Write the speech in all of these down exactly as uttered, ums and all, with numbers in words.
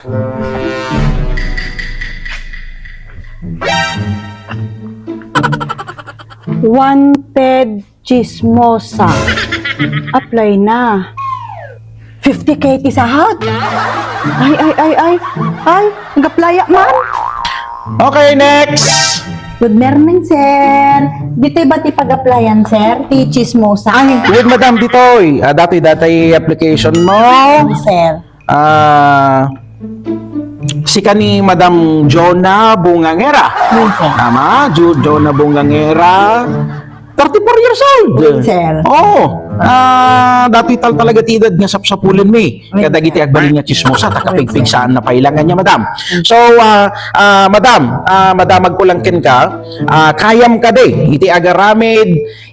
Wanted chismosa. Apply na. Fifty K ti sahod. Ay, ay, ay, ay. Ay, nag-apply man. Okay, next. Good morning, sir. Ditoy ba ti pag-applyan, sir? Ti chismosa. Ay, good, madam, ditoy. Ah, datoy, datoy application mo. Sir. Ah, sika ni Madam Jonah Bungangera. Yes, sir. Tama? Jo-, Jonah Bungangera. Thirty-four years old. Yes, sir. Oo. Ah, datoy tal talaga ti edad nga sapsapulenmi. Yes, sir. Kadagiti agbalin nga chismosa, ta kapigpigsaan na pay lang kaniak, madam. So, ah, ah, madam, ah, madamagko lang kenka, ah, kayam kadi iti agaramid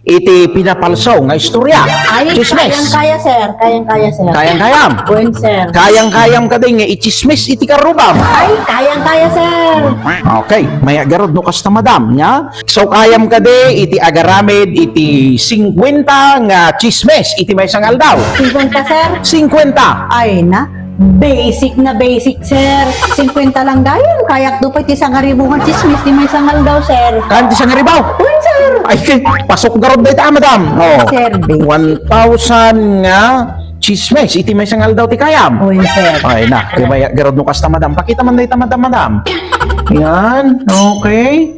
iti pinapalso nga istorya. Ay, chismis. Kayang-kaya, sir. Kayang-kaya, sir. Kayang-kayam. Wen, sir. Kayang-kayam kadi nga ichismis iti karrubam. Ay, kayang-kaya, sir. Okay, mayat garud no kasta, madam, nia? So, kayam kadi iti agaramid iti singkuenta nga chismis iti maysa nga aldaw? Singkuenta, sir? Singkuenta. Ay na, basic na basic, sir. Singkuenta lang dayon, kayak do pay ti sangaribu nga chismis ti maysa nga aldaw, sir. Kan ti sangaribu? Wen, sir. Ay, pasok garud dayta, madam. Oh. Sir, basic. One thousand nga chismis iti maysa nga aldaw ti kayam. Wen, sir. Ay na, mayat garud no kasta, madam. Pakita man dayta, madam, madam. Yan, okay.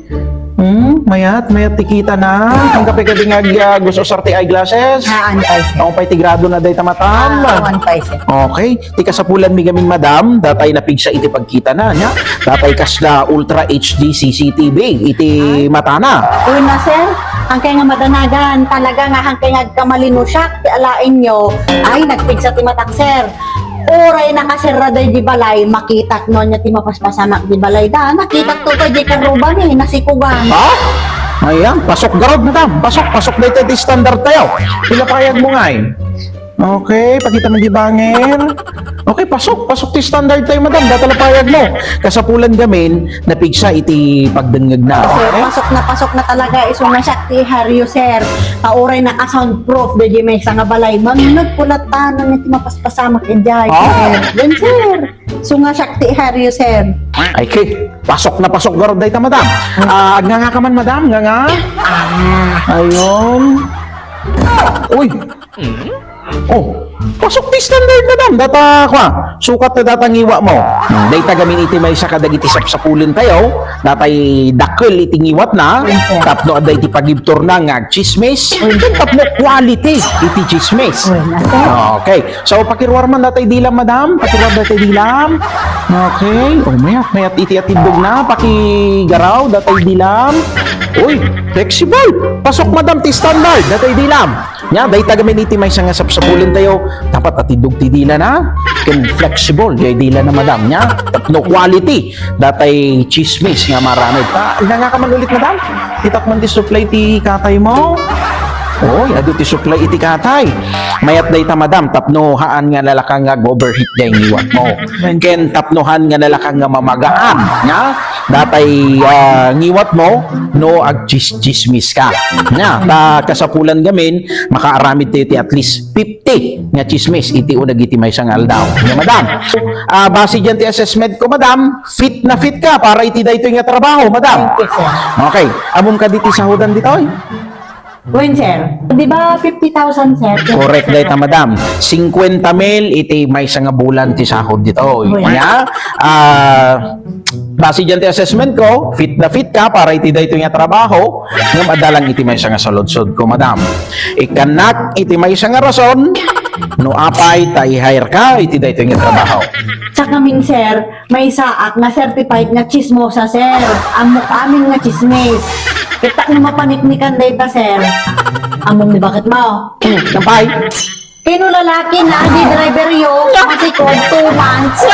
Hmm, mayat, mayat ti kitana. Anggapo kadi nga ag-, ah, gusto usar ti eyeglasses? Haan pay, sir. Awan pay ti gradona dayta matam. Ah, haan pay, sir. Okay. Ti kasapulanmi ngamin, madam, datay napigsa iti pagkitana, nia? Datay kasla Ultra H D C C T V iti matana. Una, sir, hankay nga madanagan, talaga nga hankay nga agkamalin no siak ti alaenyo. Ay, nagpigsa ti matak, sir. Uray nakaserra daydi balay, makitak no ania ti mapaspasamak di balayda. Nakitak to pay di karrubam, eh, nasikugan. Ha? Ayan, pasok garud, madam. Pasok, pasok dayta ti standard tayo. Pila payag mo ngay? Okay, pakita mo di bangir. Okay, pasok, pasok ti standard tayo, madam. Data la payag mo. Kasapulan gamin, napigsa iti pagdengngegna. Sir, okay? Pasok na, pasok na talaga. Isu nga siak ti Harry, sir. Pauray naka-soundproof, daydi maysa nga balay. Mangngeg ko latta no ania ti mapaspasamak idiay, ah, sir. Yan, sir. Isu nga siak ti Harry, sir. Ay, kay, pasok na pasok garud dayta, madam. Ah, agnganga ka man, madam? Nganga? Ah. Ayon. Uy! Oh, pasok ti standard, madam. Data, kwa, sukat na data ngiwatmo. Hmm, dayta gamin iti maysa kadagiti sapsapulen tayo. Datay dakkel iti ngiwatna. Yes, sir. Tapno adda iti pagibturna nga agchismis. Yes, sir. Tapno quality iti chismis. Yes, sir. Okay. So, pakiruar man datay dilam, madam. Pakiruar datay dilam. Okay. Oh, mayat, mayat iti atiddogna. Pakigaraw datay dilam. Uy, flexible. Pasok, madam, ti standard datay dilam. Nia, dayta gamin iti maysa nga sapsapulen tayo. Dapat atiddog ti dilana. Ken flexible, jay dilana, madam. Nia, tapno quality. Datay chismis nga maramid. Ah, nganga ka man ulit, madam? Itak man ti supply ti katay mo. Oy, adu ti supply iti katay. Mayat dayta, madam, tapno haan nga nalaka nga ag-overheat jay ngiwat mo. Ken tapno haan nga nalaka nga mamagaan, nia? Datay, ah, ngiwat mo, no agchis-, chismis ka. Nia, ta kasapulan gamin, makaaramid tayo ti at least fifty nga chismis iti uneg iti maysa nga aldaw. Nia, madam. Ah, base diay ti assessment ko, madam, fit na fit ka para iti daytoy nga trabaho, madam. Thank you, sir. Okay. Ammom kadi ti sahodan ditoy? Wen, sir. Di ba fifty thousand, sir? Correct dayta, madam. Singkuenta mil iti maysa nga bulan ti sahod ditoy. Wen. Nia, ah, base diay ti assessment ko, fit na fit ka para iti daytoy nga trabaho, ngem adda lang iti maysa nga saludsodko, madam. Ikkannak iti maysa nga rason no apay ta i-hire ka iti daytoy nga trabaho. Saka min, sir, maysaak nga certified nga chismosa, sir. Ammok amin nga chismis. Ket tapno mapaniknikan dayta, sir. Ammom ni bakit mo? Hmm, apay? Kano lalaki na, di driver yo, masikog, two months.